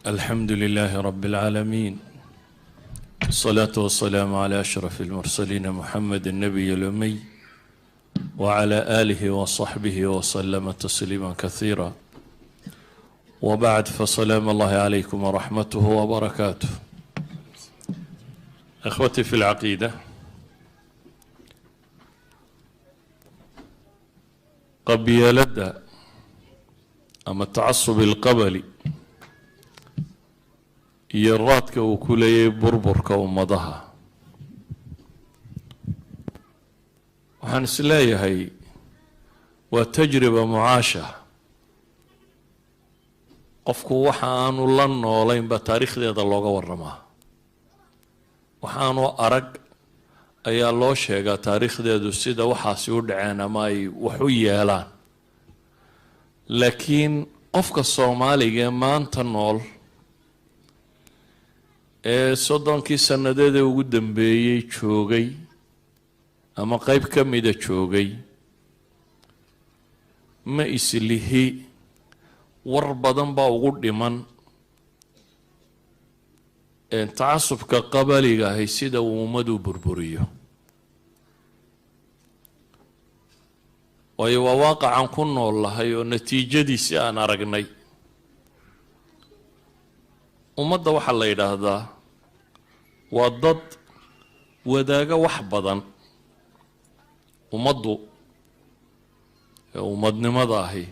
الحمد لله رب العالمين، الصلاة والسلام على أشرف المرسلين محمد النبي الأمي وعلى آله وصحبه وسلم تسليما كثيرا، وبعد، فسلام الله عليكم ورحمته وبركاته. إخوتي في العقيدة، qabyaaladda ama tacasub ilqabali iyo raadka uu ku leeyahay burburka ummadaha, waxaan is leeyahay waa tajriba mucaasha. Qofku waxa aanu la noolaynba taariikhdeeda looga waramaa, waxaanu arag ayaa loo sheegaa taariikhdeedu sida waxaasi u dhaceen ama ay wax u yeelaan. Laakiin qofka Soomaaliga ee maanta nool ee 30kii sannadeed ee ugu dambeeyey joogay ama qeyb ka mida joogay, ma islihi war badan baa ugu dhiman tacasubka qabaliga ahi sida uu ummadu burburiyo, waayo waa waaqacan ku nool lahay oo natiijadiisi aan aragnay. Ummadda waxaa la yidhaahdaa waa dad wadaaga wax badan. Ummaddu ee ummadnimada ahi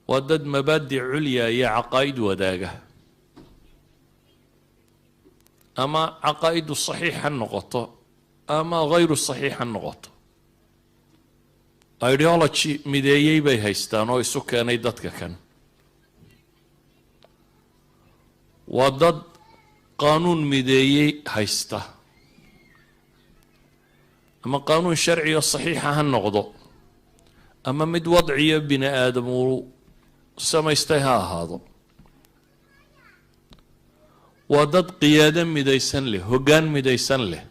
waa dad mabaadi culya iyo caqaa'id wadaaga, ama caqaa'idu saxiix ha noqoto ama hayru saxiix ha noqoto, ideology mideeyey bay haystaan oo isu keenay dadka kan. Waa dad qaanuun mideeyey haysta, ama qaanuun sharciyo saxiixa ha noqdo ama mid wadciyo bini aadam uu samaystay ha ahaado. Waa dad qiyaado midaysan leh, hoggaan midaysan leh.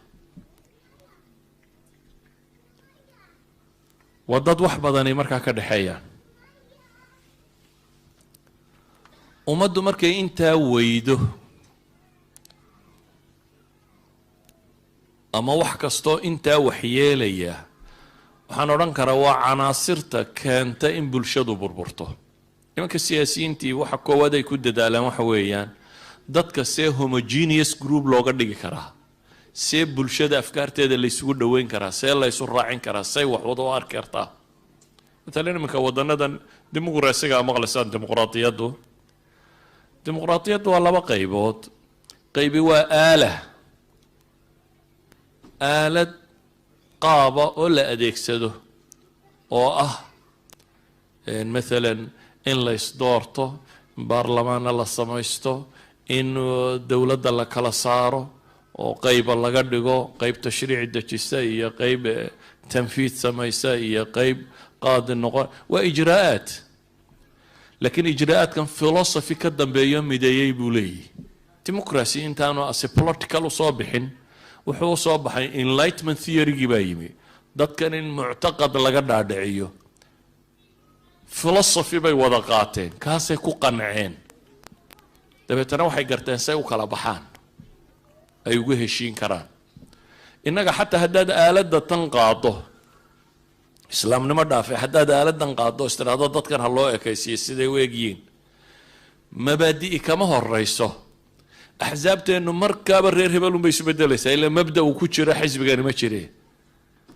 Waa dad wax badanay markaa ka dhexeeyaan. Ummaddu markay intaa weydo ama wax kastoo intaa waxyeelaya, waxaan odhan karaa waa canaasirta keenta in bulshadu burburto. Nimanka siyaasiyiintii waxa koowaad ay ku dadaalaan waxa weeyaan dadka see homogeneous group looga dhigi karaa, see bulshada afkaarteeda laysugu dhoweyn karaa, see laysu raacin karaa, say wax wada u arki kartaa. Matalan iminka wadanadan dimuqraasiga maqlaysaan, dimuqraadiyaddu waa laba qaybood. Qaybi waa aala, aalad qaaba oo la adeegsado oo ah mathalan in la isdoorto, in baarlamaanna la samaysto, in dowladda la kala saaro oo qayba laga dhigo, qeyb tashriic dejisa iyo qeyb tanfiid samaysa iyo qeyb qaadi noqon. Waa ijraa'aat, laakiin ijraa'aadkan philosophy ka dambeeyo mideeyey buu leeyahy. Democracy intaanu ase political usoo bixin, wuxuu usoo baxay Enlightenment theorygii baa yimi. Dadkan in muctaqad laga dhaadhiciyo, philosophy bay wada qaateen, kaasay ku qanceen, dabeetana waxay garteen say u kala baxaan, ay ugu heshiin karaan. Innaga xataa haddaad aaladda tan qaado, islaamnimo dhaafe, haddaad aaladan qaado istiraado dadkan ha loo ekaysiiyo siday u egyihiin, mabaadi'i kama horeyso. Axsaabteennu markaaba reer hebel unbay isu bedelaysaa, ilaa mabda uu ku jiro xisbigani ma jire.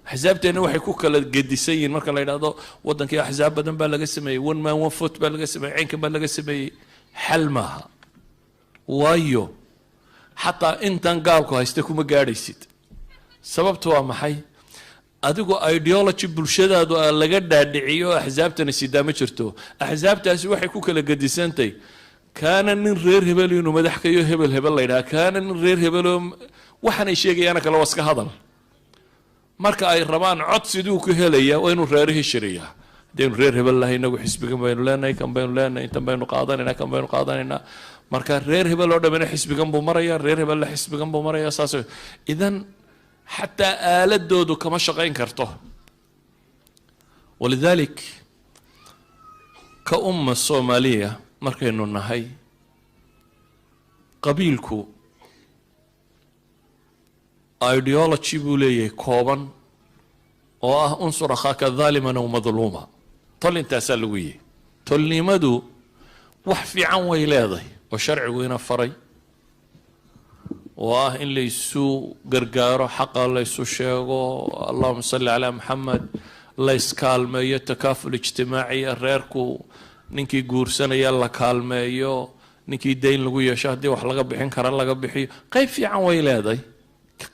Axsaabteenna waxay ku kala gedisan yihiin marka la yidhahdo waddankii axsaab badan baa laga sameeyey, one man one vote baa laga sameeyey, caynkan baa laga sameeyey, xal maaha, waayo xataa intan gaalku haysta kuma gaadhaysid. Sababtu waa maxay? Adigu ideology bulshadaadu laga dhaadhiciyo oo axsaabtani sidaa ma jirto. Axsaabtaasi waxay ku kala gedisantay kaana nin reer hebel inuu madax kayo, hebel hebel la yidhaha, kaana nin reer hebeloo waxaanay sheegayaana kale waa iska hadal. Marka ay rabaan cod siduu ku helaya waa inuu reerihii shiriyaa. Haddaynu reer hebel lahay, inagu xisbigan baynu leenahay, kan baynu leenahay, intan baynu qaadanayna, kan baynu qaadanaynaa. Marka reer hebel oo dhamina xisbigan buu maraya, reer hebella xisbigan buu maraya, saas. Idan xataa aaladoodu kama shaqayn karto. Walidalik ka umma Soomaaliya markaynu nahay, Qabiilku ideology buu leeyahay kooban oo ah unsur akhaaka daaliman aw madluuma. Tol intaasaa lagu yihi. Tolnimadu wax fiican way leedahay oo sharcigu ina faray, oo ah in laysu gargaaro, xaqa laysu sheego, allahuma salli calaa Maxamed, la iskaalmeeyo, takaaful ijtimaaciya, reerku ninkii guursanaya la kaalmeeyo, ninkii dayn lagu yeesho haddii wax laga bixin kara laga bixiyo. Qayb fiican way leedahay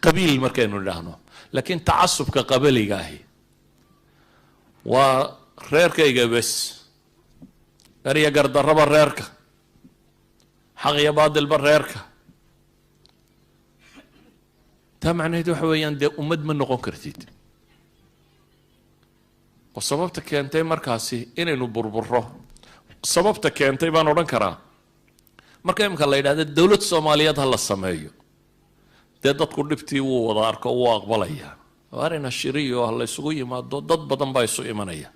qabiil markaynu idhaahno, laakiin tacasubka qabaliga ahi waa reerkayga bes, gar iyo gardarraba reerka, xaq iyo baadilba reerka. Taa macnaheed waxa weeyaan dee ummad ma noqon kartid, oo sababta keentay markaasi inaynu burburo, sababta keentay baan odhan karaa, marka imika la yidhahda dowlad Soomaaliyeed ha la sameeyo, dee dadku dhibtii wuu wada arko, wuu aqbalaya. Arina shiriyo ha la isugu yimaado, dad badan baa isu imanaya,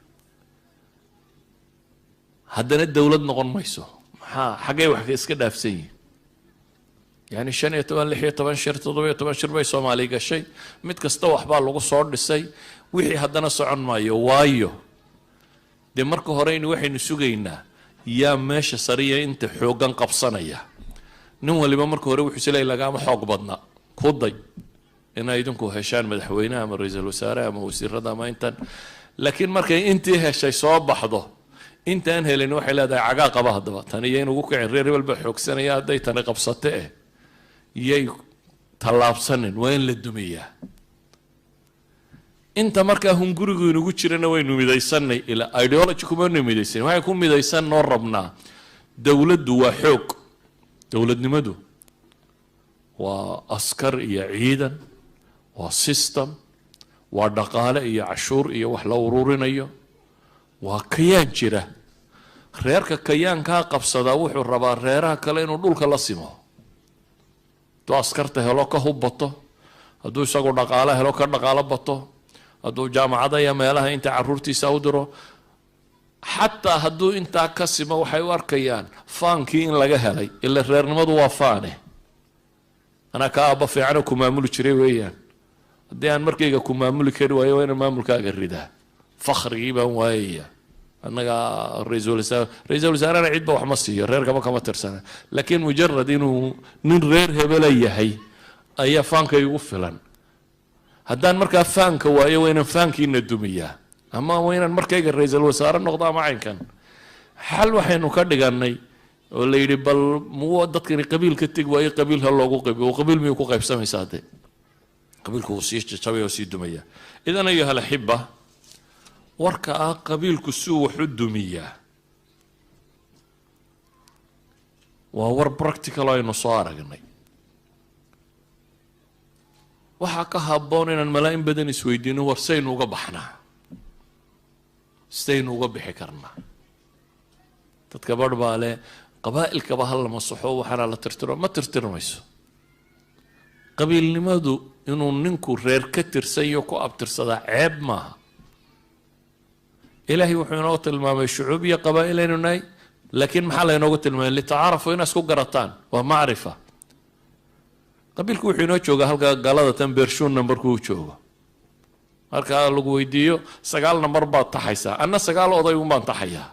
haddana dowlad noqon mayso. Maxaa xaggay wax iska dhaafsan yihin? Yani 15, 16 shir, 17 shir bay Soomaali gashay, mid kasta waxbaa lagu soo dhisay, wixii haddana socon maayo. Waayo, dee marka horeynu waxaynu sugaynaa yaa meesha sariya inta xooggan qabsanaya. Nin waliba marka hore wuxuu isleeyay lagaama xoog badna, ku day inay idinku heshaan madaxweynaha ama ra-iisul wasaare ama wasiirada ama intan. Laakiin markay intii heshay soo baxdo, intaan helin waxay leedahay cagaa qaba. Haddaba tan iyo inugu kicin, reer hebel baa xoogsanaya, hadday tani qabsate eh yay tallaabsanin, waa in la dumiyaa. Inta markaa hungurigu inugu jirana waynu midaysanay, ilaa ideology kumanu midaysan, waxay ku midaysan noo rabnaa. Dowladdu waa xoog, dowladnimadu waa askar iyo ciidan, waa system, waa dhaqaale iyo cashuur iyo wax la ururinayo, waa kayaan jira. Reerka kayaankaa qabsadaa wuxuu rabaa reeraha kale inuu dhulka la simo. Hadduu askarta helo ka hub bato, hadduu isagu dhaqaalo helo ka dhaqaalo bato, hadduu jaamacada iyo meelaha inta caruurtiisa u diro, xataa hadduu intaa ka simo, waxay u arkayaan faankii in laga helay. Ila reernimadu waa faane, anaa ka aabba fiicanoo ku maamuli jiray weeyaan. Haddii aan markayga ku maamuli kari waayo, waa inaan maamulkaaga ridaa, fakhrigii baan waayaya. Annaga ra-iisul wasaare, ra-iisul wasaarena cidba wax ma siiyo, reerkaba kama tirsana, laakiin mujarad inuu nin reer hebela yahay ayaa faanka igu filan. Haddaan markaa faanka waayo, waa inaan faankiina dumiyaa ama waa inaan markayga ra-iisul wasaare noqdo ama caynkan. Xal waxaynu ka dhiganay oo la yidhi bal muwa dadkani qabiil ka tegi waayo, qabiil ha loogu qaybiyo. Oo qabiil miyuu ku qaybsamaysaa? Dee qabiilku wuu sii jajabaya oo sii dumaya. Idan, ayuha alaxiba, warka ah qabiilku suu wax u dumiyaa waa war practical oo aynu soo aragnay. Waxaa ka habboon inaan malaa-in badan isweydiino: war saynu uga baxnaa, sidaynu uga bixi karnaa? Dadka barh baa leh qabaa'ilkaba ha la masaxo, waxaana la tirtiro. Ma tirtirmayso qabiilnimadu. Inuu ninku reer ka tirsan iyo ku abtirsadaa ceeb maaha. Ilaahay wuxuu inoo tilmaamay shucuub iyo qabaa'il aynu nahay, laakiin maxaa laynoogu tilmaamay? Litacaarafu, inaa isku garataan, waa macrifa. Qabiilku wuxuu inoo joogaa halka gaalada tan bershuun numberku u joogo. Marka lagu weydiiyo 9 number baad taxaysaa, anna 9 oday un baan taxayaa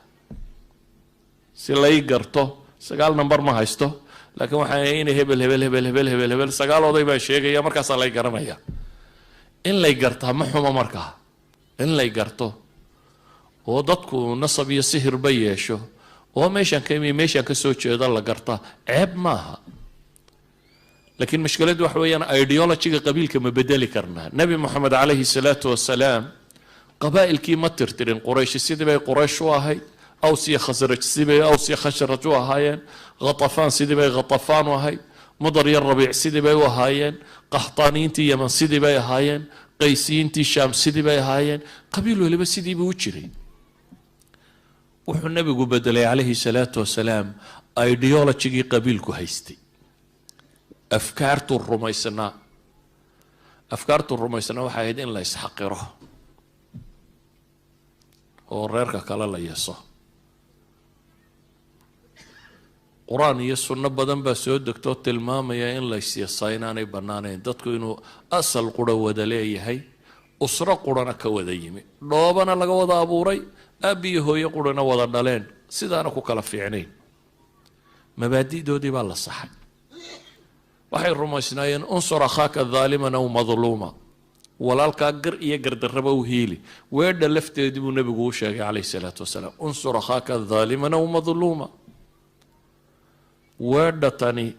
si lay garto. 9 number ma haysto, laakiin waxaan ina hebel hebel hebel hebel hebel hebel, 9 oday baan sheegaya, markaasaa lay garanaya. In lay gartaa ma xumo. Markaa in lay garto oo dadku nasab iyo sihirba yeesho oo meeshaan ka imi, meeshaan ka soo jeedo la gartaa ceeb maaha. Laakiin mushkiladdu waxa weeyaan ideologyga qabiilka ma bedeli karnaa? Nebi Moxamed calayhi salaatu wasalaam qabaa'ilkii ma tirtirin. Qurayshi sidii bay Quraysh u ahayd, Aws iyo Khasraj sidii bay Aws iyo Khasraj u ahaayeen, Khatafaan sidii bay Khatafaan u ahayd, Mudar iyo Rabiic sidii bay u ahaayeen, Qaxtaaniyiintii Yeman sidii bay ahaayeen, Qaysiyiintii Shaam sidii bay ahaayeen. Qabiil waliba sidii buu u jiray. Wuxuu nebigu bedelay calayhi salaatu wasalaam ideologygii qabiilku haystay, afkaartuu rumaysnaa. Afkaartuu rumaysnaa waxay ahayd in la isxaqiro oo reerka kale la yeso. Qur-aan iyo sunno badan baa soo degtoo tilmaamaya in laysyasaa inaanay bannaanayn, dadku inuu asal qura wada leeyahay, usro qurana ka wada yimi, dhoobana laga wada abuuray, aabbiyo hooyo qurana wada dhaleen, sidaana ku kala fiicnayn. Mabaadi'doodii baa la saxay. Waxay rumaysnaayeen unsur akhaaka daaliman aw madluuma, walaalkaa gar iyo gardarraba u hiili. Weedha lafteedii buu nebigu u sheegay calayhi salaatu wasalaam, unsur akhaaka daaliman aw madluuma. Weedha tani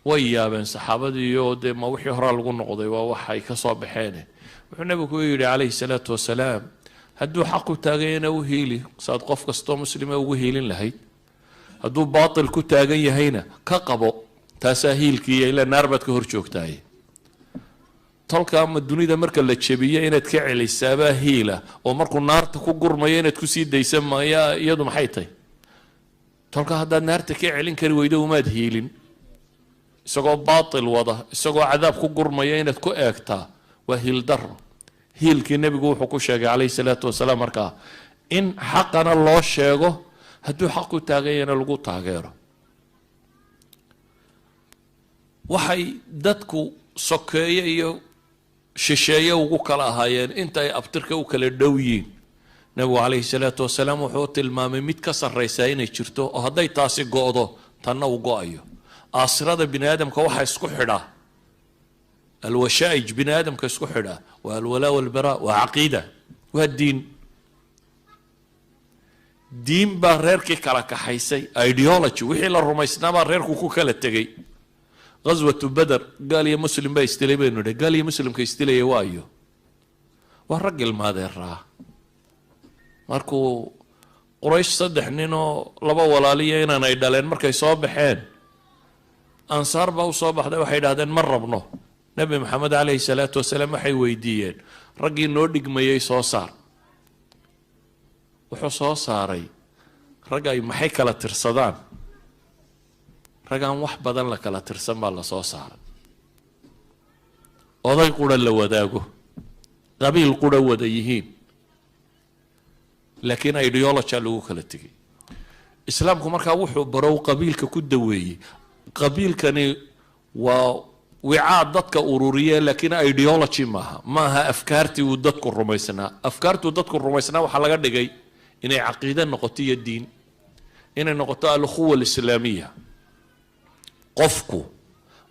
way yaabeen saxaabadiiyo dee ma wixii horaa lagu noqday, waa waxay ka soo baxeene. Wuxuu nebigu ku yidhi calayhi salaatu wasalaam, hadduu xaq ku taaganyana u hiili saad qof kastoo muslima ugu hiilin lahayd, hadduu baatil ku taagan yahayna ka qabo. Taasaa hiilkiiya, ilaa naar baad ka hor joogtaay. Tolka ama dunida marka la jebiyo inaad ka celisaabaa hiila, oo markuu naarta ku gurmayo inaad kusii daysa maya. Iyadu maxay tahay? Tolka haddaad naarta ka celin kari weydo, umaad hiilin. Isagoo baatil wada, isagoo cadaab ku gurmaya inaad ku eegtaa waa hiildaro. Hiilkii nebigu wuxuu ku sheegay calayhi salaatu wasalaam markaa in xaqana loo sheego, hadduu xaq ku taaganyana lagu taageero. Waxay dadku sokeeye iyo shisheeye ugu kala ahaayeen inta ay abtirka u kala dhow yihiin, nebigu calayhi salaatu wasalaam wuxuu tilmaamay mid ka sarraysaa inay jirto, oo hadday taasi go'do tanna uu go-ayo. Aasirada bini aadamka waxaa isku xidhaa, alwashaa'ij bini aadamka isku xidhaa, waa alwalaa walbaraa, waa caqiida, waa diin. Diin baa reerkii kala kaxaysay, ideology wixii la rumaysnaa baa reerku ku kala tegey. Ghaswatu Beder gaal iyo muslim baa isdilay baynu nidhi. Gaal iyo muslimka isdilaya waayo waa rag ilmaadeeraa. Markuu Quraysh saddex nin oo laba walaaliya inaan ay dhaleen markay soo baxeen, Ansaar baa usoo baxday. Waxay idhahdeen ma rabno Nebi Maxamed calayhi salaatu wasalaam. Waxay weydiiyeen raggii noo dhigmayay soo saar. Wuxuu soo saaray rag ay maxay kala tirsadaan, rag aan wax badan la kala tirsan baa la soo saaray, oday qura la wadaago, qabiil qura wada yihiin, laakiin ideology lagu kala tegay. Islaamku markaa wuxuu barow qabiilka ku daweeyey. Qabiilkani waa wicaa dadka ururiye, laakiin ideology maaha, maaha afkaartii uu dadku rumaysnaa. Afkaartuu dadku rumaysnaa waxaa laga dhigay inay caqiide noqoto iyo diin inay noqoto, alukhuwa alislaamiya. Qofku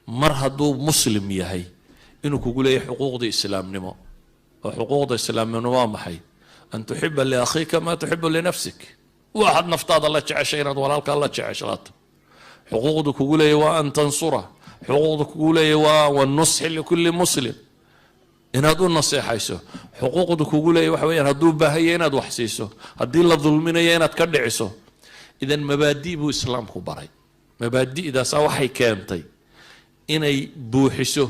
mar hadduu muslim yahay inuu kugu leeyahay xuquuqda islaamnimo. Oo xuquuqda islaamnimo waa maxay? An tuxiba liakhiika maa tuxibu linafsik, waxaad naftaada la jeceshay inaad walaalkaa la jeceshlaato. Xuquuqdu kugu leeyahy waa an tansura, xuquuqda kugu leeyahy waa wanusxi likulli muslim, inaad u naseexayso. Xuquuqdu kugu leeyahy waxa weyaan hadduu baahanya inaad wax siiso, haddii la dulminayo inaad ka dhiciso. Idan mabaadi buu islaamku baray. Mabaadi'daasaa waxay keentay inay buuxiso,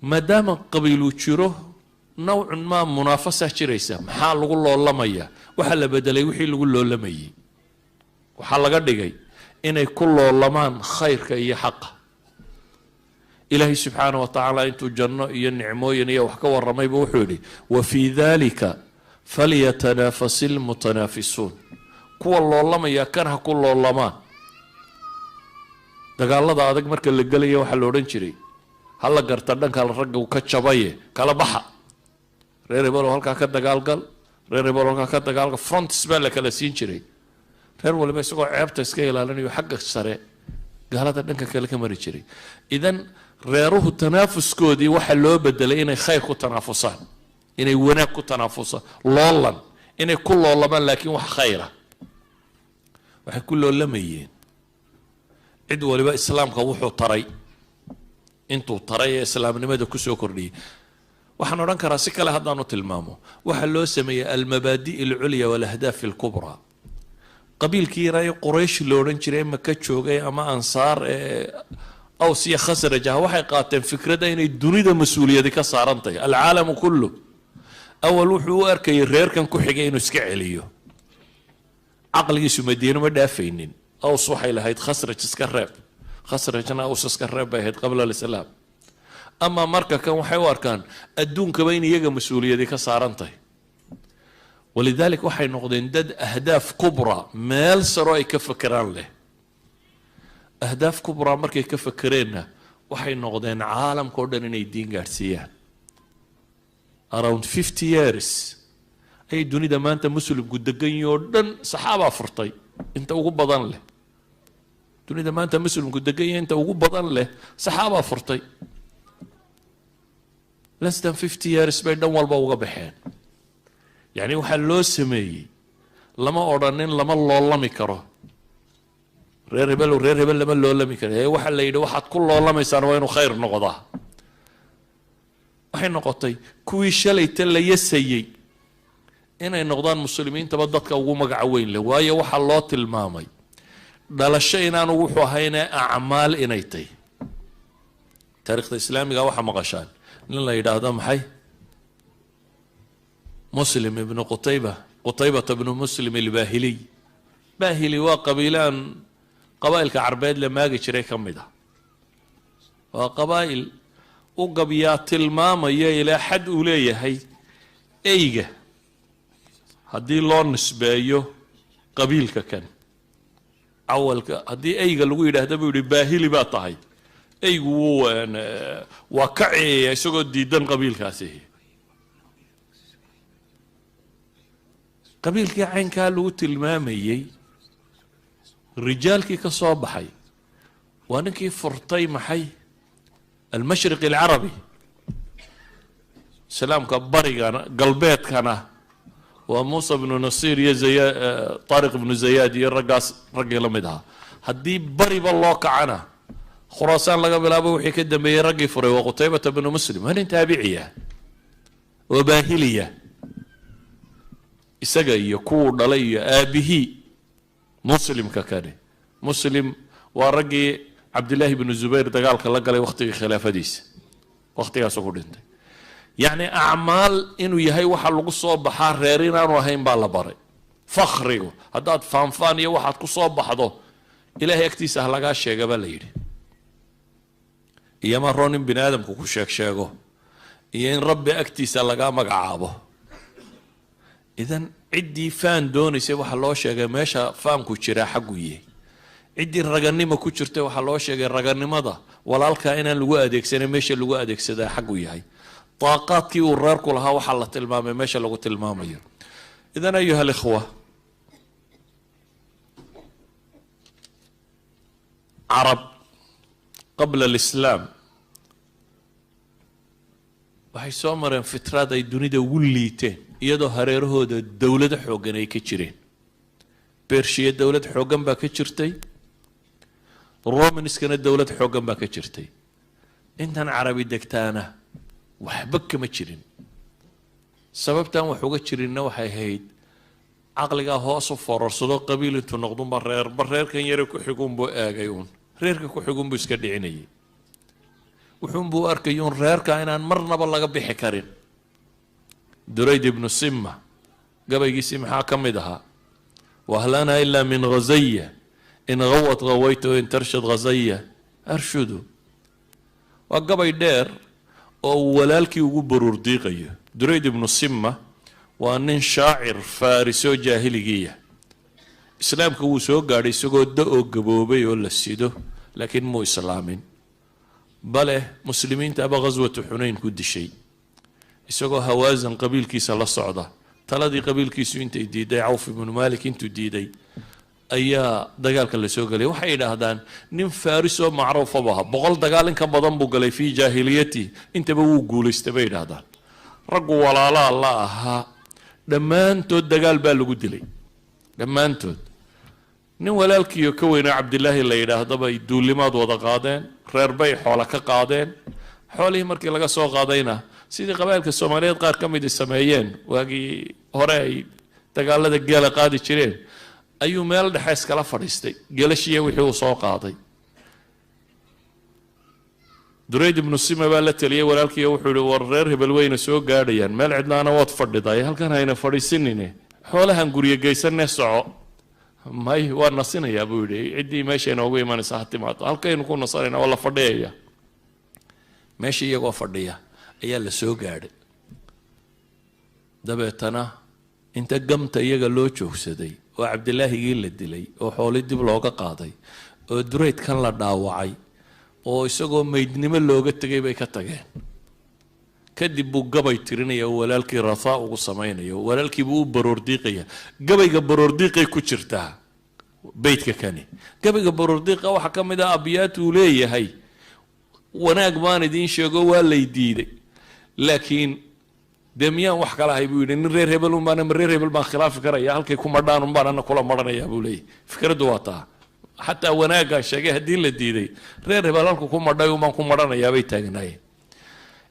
maadaama qabiilu jiro nawcun maa munaafasaa jiraysa. Maxaa lagu loolamaya? Waxaa la bedelay wixii lagu loolamayay. Waxaa laga dhigay inay ku loolamaan khayrka iyo xaqa. Ilaahay subxaana wa tacaala intuu janno iyo nicmooyin iyo wax ka warramayba wuxuu yidhi, wa fii dalika falyatanaafasi lmutanaafisuun. Kuwa loolamaya kan ha ku loolamaan. Dagaalada adag marka la gelaya waxaa la odhan jiray hala garta dhanka ragga ka jabaye kala baxa, reer hebelo halkaa ka dagaalgal, reer hebelo halkaa ka dagaalgal. Fronts baa la kala siin jiray. Reer waliba isagoo ceebta iska ilaalinayo xagga sare gaalada dhanka kale ka mari jiray. Idan reeruhu tanaafuskoodii waxaa loo bedelay inay khayr ku tanaafusaan, inay wanaag ku tanaafusaan, loolan inay ku loolamaan, laakiin wax khayra waxay ku loolamayeen. Cid waliba islaamka wuxuu taray, intuu taray ee islaamnimada kusoo kordhiyey. Waxaan odhan karaa, si kale haddaanu tilmaamo, waxaa loo sameeyey almabaadi' alculya walahdaaf alkubraa. Qabiilkii yaraa Quraysh lo odhan jiray Maka joogay ama Ansaar ee Aws iyo Khasraj ah waxay qaateen fikradda inay dunida mas-uuliyadi ka saaran tahay, alcaalamu kullu. Awal wuxuu u arkayay reerkan ku xigay inuu iska celiyo, caqligiisu Madiino ma dhaafaynin. Aws waxay lahayd Khasraj iska reeb, Khasrajna Aws iska reeb bay ahayd qabla alislaam. Ama marka kan waxay u arkaan adduunkaba in iyaga mas-uuliyadi ka saaran tahay. Walidalik waxay noqdeen dad ahdaaf kubra, meel saro ay ka fakeraan leh. Ahdaaf kubraa markay ka fakereenna, waxay noqdeen caalamka o dhan inay diin gaadhsiiyaan. Around 50 years ayay dunida maanta Muslimku degan yihi oo dhan saxaabaa furtay. Inta ugu badan leh dunida maanta Muslimku degan yahay, inta ugu badan leh saxaabaa furtay. Less than 50 years bay dhan walba uga baxeen. Yacni waxaa loo sameeyey, lama odhanin lama loolami karo reer hebel, reer hebel lama loolami karo, ee waxaa la yidhi waxaad ku loolamaysaan waa inuu khayr noqdaa. Waxay noqotay kuwii shalayta la yasayey inay noqdaan Muslimiintaba dadka ugu magaca weyn leh, waayo waxaa loo tilmaamay dhalasho inaanu wuxuu ahayne acmaal inay tahy. Taarikhda Islaamiga waxaa maqashaan nin la yidhaahdo maxay, Muslim ibnu Qutayba, Qutaybata ibnu Muslim Ilbaahiliy. Baahili waa qabiilaan qabaa'ilka Carbeed la maagi jiray ka mid ah. Waa qabaa'il u gabyaa tilmaamaya ilaa xad uu leeyahay eyga haddii loo nisbeeyo qabiilka kan cawalka, haddii eyga lagu yidhaahda, buu yihi, "Baahili baa tahay," eygu wuu waa ka ceeya isagoo diidan qabiilkaasi. Qabiilkii caynkaa lagu tilmaamayey rijaalkii ka soo baxay waa ninkii furtay maxay, almashriq alcarabi, Islaamka barigana galbeedkana waa Muusa bnu Nasiir iyo zaya Taariq ibnu Zayaad iyo raggaas, raggii la mid ahaa. Haddii bariba loo kacana, Khuraasaan laga bilaabo wixii ka dambeeyey raggii furay waa Qutaybata bnu Muslim. Waa nin taabiciya oo baahiliya, isaga iyo kuwuu dhalay iyo aabihii Muslimka kani. Muslim waa raggii Cabdillaahi bnu Zubayr dagaalka la galay wakhtigii khilaafadiisa, wakhtigaasuu ku dhintay. Yacni acmaal inuu yahay waxa lagu soo baxaa, reer inaanu ahayn baa la baray. Fakhrigu haddaad faanfaan iyo waxaad ku soo baxdo, Ilaahay agtiisa ha lagaa sheega baa la yidhi. Iyoma roon in bini aadamku ku sheeg sheego iyo in Rabbi agtiisa lagaa magacaabo? Idan ciddii faan doonaysay waxaa loo sheegay meesha faanku jiraa xaggu yahay. Ciddii raganimo ku jirtay waxaa loo sheegay raganimada walaalkaa inaan lagu adeegsanay, meesha lagu adeegsadaa xaggu yahay. Daaqaadkii uu reerku lahaa waxaa la tilmaamay meesha lagu tilmaamayo. Idan ayuha alikhwa, Carab qabla alislaam waxay soo mareen fitraad ay dunida ugu liiteen, iyadoo hareerahooda dowlado xooggan ay ka jireen. Bershiya dowlad xooggan baa ka jirtay, Romanskana dowlad xooggan baa ka jirtay. Intan Carabi degtaana waxba kama jirin. Sababtan wax uga jirinna waxay ahayd caqligaa hoos u fororsado, qabiil intuu noqdunba reerba reerkan yare ku xigunbuu eegay uun, reerka ku xigunbuu iska dhicinayay, wuxuunbuu arkay uun reerka inaan marnaba laga bixi karin. Durayd ibnu Sima gabaygiisii maxaa ka mid ahaa? "Wahal ana ila min ghazaya, in gawat gawaytu, in tarshad ghazaya arshudu." Waa gabay dheer oo uu walaalkii ugu baruur diiqayo. Durayd ibnu Sima waa nin shaacir Farisoo jaahiligiiya. Islaamka wuu soo gaadhay isagoo da oo gaboobay oo la sido, laakiin muu islaamin, bale Muslimiinta aba ghaswatu Xunayn ku dishay isagoo Hawaasan qabiilkiisa la socda. Taladii qabiilkiisu intay diiday, Cawf ibnu Malik intuu diiday ayaa dagaalka la soo gelay. Waxay yidhaahdaan nin Faris oo macruufaba aha, 100 dagaal in ka badan buu galay fii jaahiliyati, intaba wuu guulaystay bay yidhaahdaan. Raggu walaalaa la ahaa dhammaantood dagaal baa lagu dilay dhammaantood. Nin walaalkiiyo ka weynaa, Cabdilaahi la yidhaahdo, bay duulimaad wada qaadeen. Reer bay xoola ka qaadeen. Xoolihii markii laga soo qaadayna, sidii qabaa'ilka Soomaaliyeed qaar ka midi sameeyeen waagii hore ay dagaalada geela qaadi jireen, ayuu meel dhexe iskala fadhiistay gelashiiya wixii uu soo qaaday. Durayd ibnu Sima baa la teliyey walaalkiiyo wuxuu yihi: "War reer hebel weyna soo gaadhayaan, meel cidlaana waad fadhiday, halkan hayna fadhiisinine, xoolahan guryo geysanee soco." "May, waa nasinayaa," buu yidhi, "ciddii meesha inoogu imanaysa ha timaado, halkaynu ku nasanayna, waa la fadhiyaya." Meesha iyagoo fadhiya ayaa la soo gaadhay. Dabeetana Inta gamta iyaga loo joogsaday oo Cabdilaahigii la dilay oo xooli dib looga qaaday oo Duraydkan la dhaawacay oo isagoo meydnimo looga tegay bay ka tageen. Kadib buu gabay tirinaya oo walaalkii rathaa ugu samaynayo, walaalkiibuu u baroordiiqaya. Gabayga baroordiiqay ku jirtaa beydka kani. Gabayga baroordiiqa waxaa ka mid ah abyaat uu leeyahay: wanaag baan idiin sheego, waa lay diiday, laakiin dee miyaan wax kala ahay, buu yidhi, nin reer hebel un baan, ama reer hebel baan khilaafi karaya? Halkay ku madhaan un baan ana kula marhanayaa, buu leeyahy. Fikraddu waa taa. Xataa wanaaggaan sheegay haddii la diiday, reer hebel halku ku madhay un baan ku marhanayaa, bay taagnaayeen.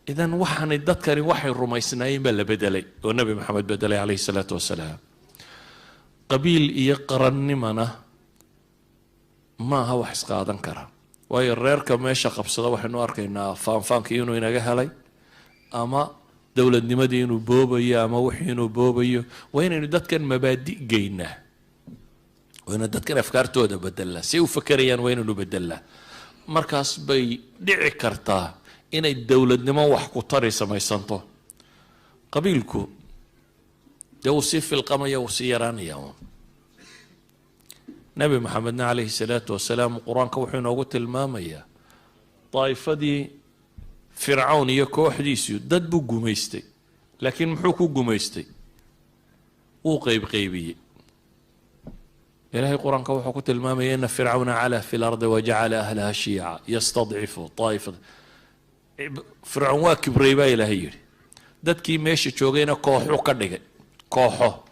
Idan waxaanay dadkani waxay rumaysnaayeen baa la bedelay oo Nebi Maxamed bedelay calayhi salaatu wasalaam. Qabiil iyo qarannimana ma aha wax isqaadan kara, waayo reerka meesha qabsada waxaynu arkaynaa faanfaankii inuu inaga helay ama dowladnimadii inuu boobayo ama wixii inuu boobayo. Waa inaynu dadkan mabaadi geynaa, waa inaynu dadkan afkaartooda bedelnaa, si u fakerayaan waa inaynu bedelnaa. Markaas bay dhici kartaa inay dowladnimo wax ku tari samaysanto. Qabiilku dee wuu sii filqamaya, wuu sii yaraanaya uun. Nebi Maxamedna calayhi salaatu wasalaam Qur-aanka wuxuu inoogu tilmaamayaa daa'ifadii Fircawn iyo kooxdiisu dad buu gumaystay, laakiin muxuu ku gumaystay? Wuu qeybqeybiyey. Ilahay Qur-aanka wuxuu ku tilmaamaya: ina fircawna calaa fi lardi wajacala ahlaha shiica yastadcifu daa'ifa. Fircawn waa kibray, baa Ilaahay yidhi, dadkii meesha joogayna kooxu ka dhigay kooxo.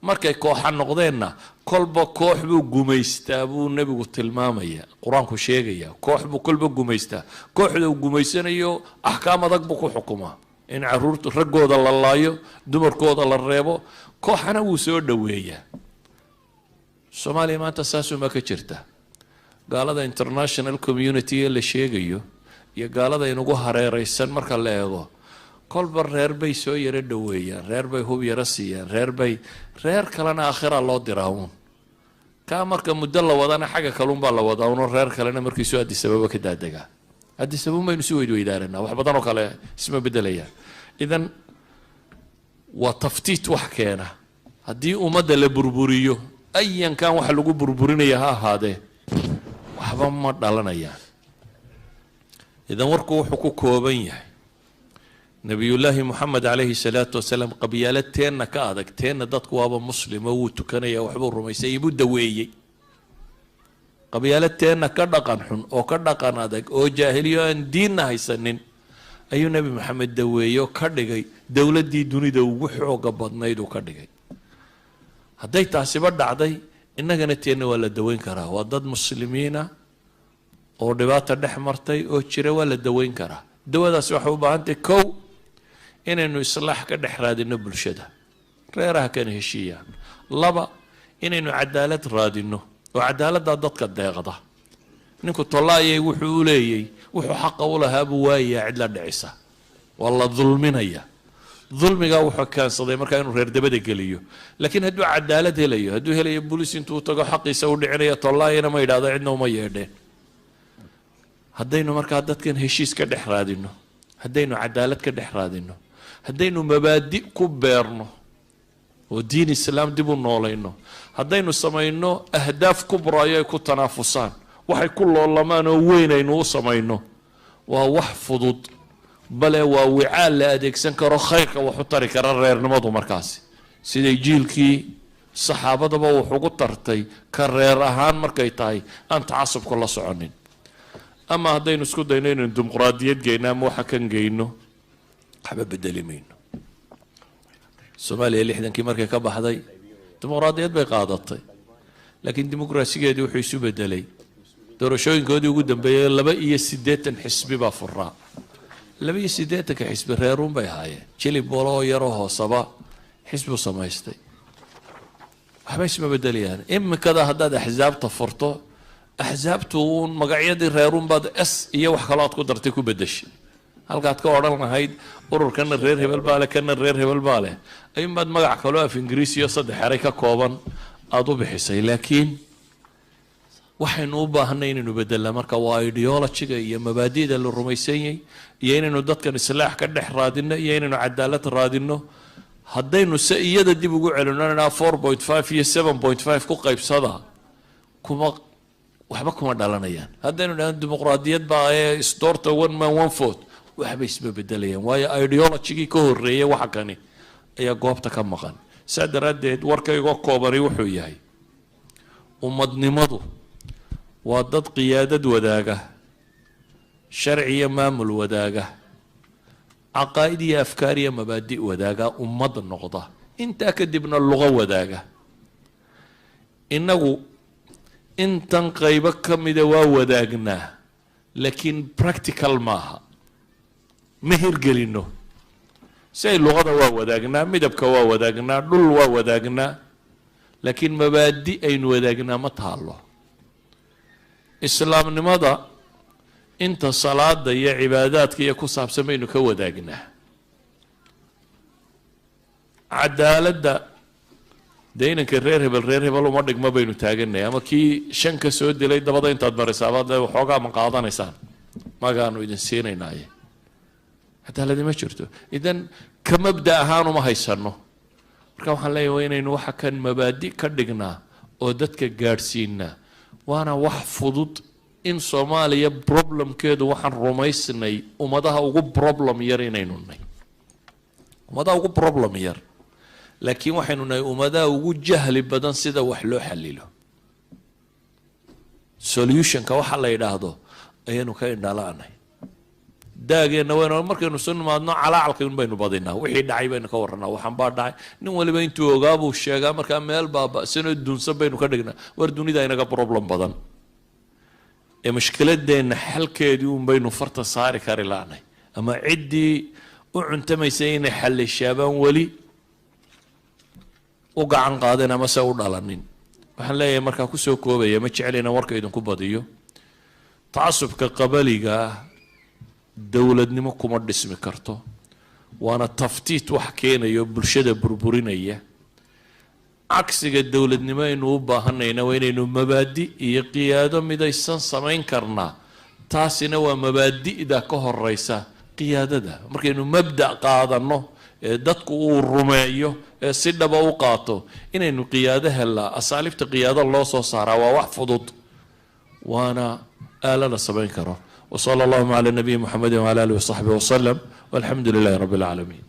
Markay kooxa noqdeenna, kolba koox buu gumaystaa, buu nebigu tilmaamaya, Qur-aanku sheegaya. Koox buu kolba gumaystaa. Kooxda uu gumaysanayo axkaam adag buu ku xukumaa, in caruurta raggooda la laayo, dumarkooda la reebo. Kooxana wuu soo dhoweeyaa. Soomaaliya maanta saasumaa ka jirta. Gaalada international community ee la sheegayo iyo gaalada inugu hareereysan marka la eego, kolba reer bay soo yaro dhoweeyaan, reer bay hub yaro siiyaan, reer bay, reer kalena aakhira loo diraa uun. Kaa marka muddo la wadana, xagga kalunbaa la wadaa uno, reer kalena markiisu Addis Ababa ka daadegaa. Addis Ababa baynu si weydweydaaranaa, wax badan oo kale isma bedelayaan. Idan waa taftiit wax keena. Haddii ummadda la burburiyo, ayankan waxa lagu burburinaya ha ahaadee, waxba ma dhalanayaan. Idan warku wuxuu ku kooban yahay: Nabiyullaahi Moxamed calayhi salaatu wasalaam qabyaalo teenna ka adag, teenna dadku waaba muslimo, wuu tukanaya, waxbuu rumaysay, ibuu daweeyey. Qabyaalo teenna ka dhaqan xun oo ka dhaqan adag oo jaahiliyo aan diinna haysanin ayuu Nebi Maxamed daweeyey oo ka dhigay dowladdii dunida ugu xooga badnayd uu ka dhigay. Hadday taasiba dhacday, innagana teenna waa la daweyn karaa. Waa dad muslimiina oo dhibaata dhex martay oo jira, waa la daweyn karaa. Dawadaasi waxay u baahantahy kow inaynu islaax ka dhex raadino bulshada, reeraha kana heshiiyaan. Laba, inaynu cadaalad raadino oo cadaaladdaa dadka deeqda. Ninku tollaayay wuxuu u leeyay, wuxuu xaqa u lahaa buu waayayaa, cid la dhicisa, waa la dulminaya. Dulmigaa wuxuu keensaday markaa inuu reer dabada geliyo. Laakiin hadduu cadaalad helayo, hadduu helayo bolis intuu tago xaqiisa u dhicinaya, tollaayana ma yidhahdo, cidna uma yeedheen. Haddaynu markaa dadkan heshiis ka dhex raadino, haddaynu cadaalad ka dhex raadino, haddaynu mabaadi ku beerno oo diin islaam dib u noolayno, haddaynu samayno ahdaaf kubraayo ay ku tanaafusaan, waxay ku loolamaan oo weyn aynu u samayno, waa wax fudud, bale waa wicaal la adeegsan karo, khayrka wax u tari kara reernimadu. Markaasi siday jiilkii saxaabadaba wax ugu tartay ka reer ahaan markay tahay aan tacasubka la soconin. Ama haddaynu isku dayno inaynu dimuqraadiyad geyno ama waxa kan geyno, waxba bedeli mayno. Soomaaliya 60kii markay ka baxday dimuqraadiyad bay qaadatay, laakiin dimuqraasigeedii wuxuu isu bedelay doorashooyinkoodii ugu dambeeyey 82 xisbi baa furaa. 82-ka xisbi reeruun bay ahaayeen, jilib waloo yaroo hoosaba xisbu samaystay. Waxba isma bedelayaan. Iminkada haddaad axsaabta furto, axsaabtu uun magacyadii reeruun baad s iyo wax kaloo aad ku dartay ku bedeshay. Halkaad ka odhan lahayd ururkana reer hebel baa leh, kana reer hebel baa leh, ayuunbaad magac kaloo af Ingiriisi iyo saddex eray ka kooban aada u bixisay. Laakiin waxaynu u baahanay inaynu bedelnaa marka waa ideologyga iyo mabaadi'da la rumaysanyay, iyo inaynu dadkan islaax ka dhex raadino, iyo inaynu cadaalad raadino. Haddaynu se iyada dib ugu celinona 4.5 iyo 7.5 ku qaybsada, kuma waxba kuma dhalanayaan. Haddaynu dhahno dimuqraadiyad baa ee isdoorta, one man one vote, waxba isma bedelayaan, waayo ideologygii ka horreeyay waxa kani ayaa goobta ka maqan. Saa daraaddeed, warkaygoo koobani wuxuu yahay: ummadnimadu waa dad qiyaadad wadaaga, sharci iyo maamul wadaaga, caqaa'id iyo afkaar iyo mabaadi' wadaaga, ummad noqda, intaa kadibna luqo wadaaga. Innagu intan qaybo ka mida waa wadaagnaa, laakiin practical maaha, ma hirgelino. Si ay luqada waa wadaagnaa, midabka waa wadaagnaa, dhul waa wadaagnaa, laakiin mabaadi aynu wadaagnaa ma taalo. Islaamnimada inta salaada iyo cibaadaadka iyo ku saabsan baynu ka wadaagnaa. Cadaaladda dee inanka reer hebel reer hebel uma dhigma baynu taaganay, ama kii shan ka soo dilay dabada intaad marisaaba dee waxoogaa ma qaadanaysaan, magaanu idin siinaynaaye. Cadaaladi ma jirto. Idan ka mabda ahaan uma haysano. Marka waxaan leeyahay, waa inaynu waxa kan mabaadi ka dhignaa oo dadka gaadhsiinaa, waana wax fudud. In Soomaaliya problemkeedu, waxaan rumaysnay ummadaha ugu problem yar inaynu nay, ummadaha ugu problem yar, laakiin waxaynu nahay ummadaha ugu jahli badan sida wax loo xalilo. Solutionka waxa la yidhaahdo ayaynu ka indhala-nay. Daageenna waynu markaynu soo nimaadno calaacalka un baynu badinaa, wixii dhacay baynu ka warranaa, waxaan baa dhacay, nin waliba intuu ogaa buu sheegaa. Markaa meel baaba-sanoo dunsan baynu ka dhignaa. War dunida inaga problem badan ee mushkiladeenna xalkeedii un baynu farta saari kari laanay, ama ciddii u cuntamaysay inay xallishaabaan weli u gacan qaadeen ama se u dhalanin. Waxaan leeyahay, markaa kusoo koobaya, ma jecel inaan warka idinku badiyo, tacasubka qabaliga ah dowladnimo kuma dhismi karto, waana taftiit wax keenayo bulshada burburinaya. Cagsiga dowladnimo aynu u baahanayna waa inaynu mabaadi iyo qiyaado midaysan samayn karnaa. Taasina waa mabaadi'da ka horeysa qiyaadada. Markaynu mabda' qaadano ee dadku uu rumeeyo ee si dhaba u qaato, inaynu qiyaado helnaa, asaaliibta qiyaado loo soo saaraa waa wax fudud, waana aalo la samayn karo. وصلى اللهم على نبي محمد وعلى آله وصحبه وسلم، والحمد لله رب العالمين.